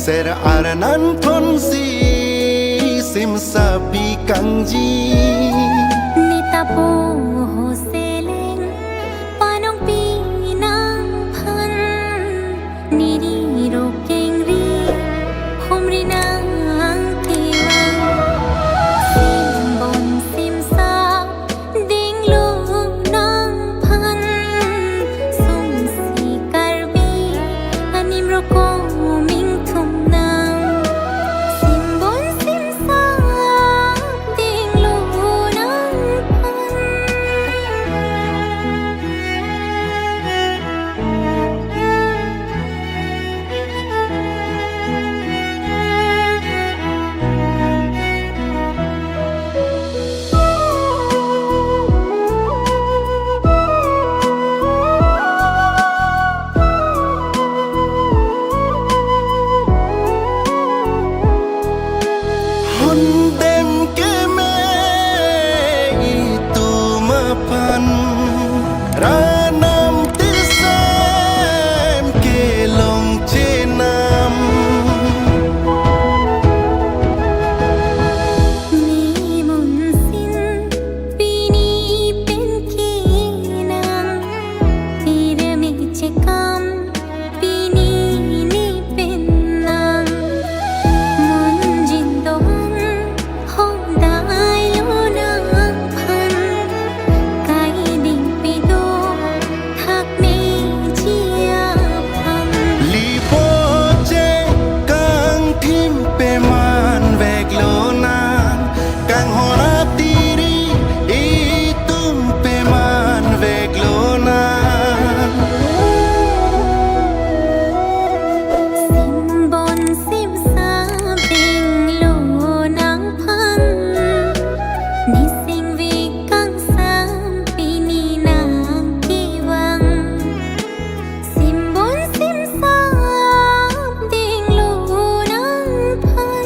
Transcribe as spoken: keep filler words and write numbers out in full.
Ser arnan thonsi simsa pi kangji. Nita po ho seleng panong pi nangphan. Neri rokeng ri humri nang kevang. Simbon simsa dinglo nangphan. Sungsi Karbi anim roko mingthum nang. Simbon simsa dinglo nangphan. Hundem keme itum aphan, ranam tisem kelong chenam. Nimun sin pini pen kenang, pira me chekam pini ne pen nang. Munjin doan hong dai lo nangphan, kai ding pido thak me ji aphan. Lipo che kangthim peman vek lo nang, kanghon atiri itum peman vek lo nang. Simbon simsa dinglo nangphan, nising vek kangsam pini nang kevang. Simbon simsa dinglo nangphan.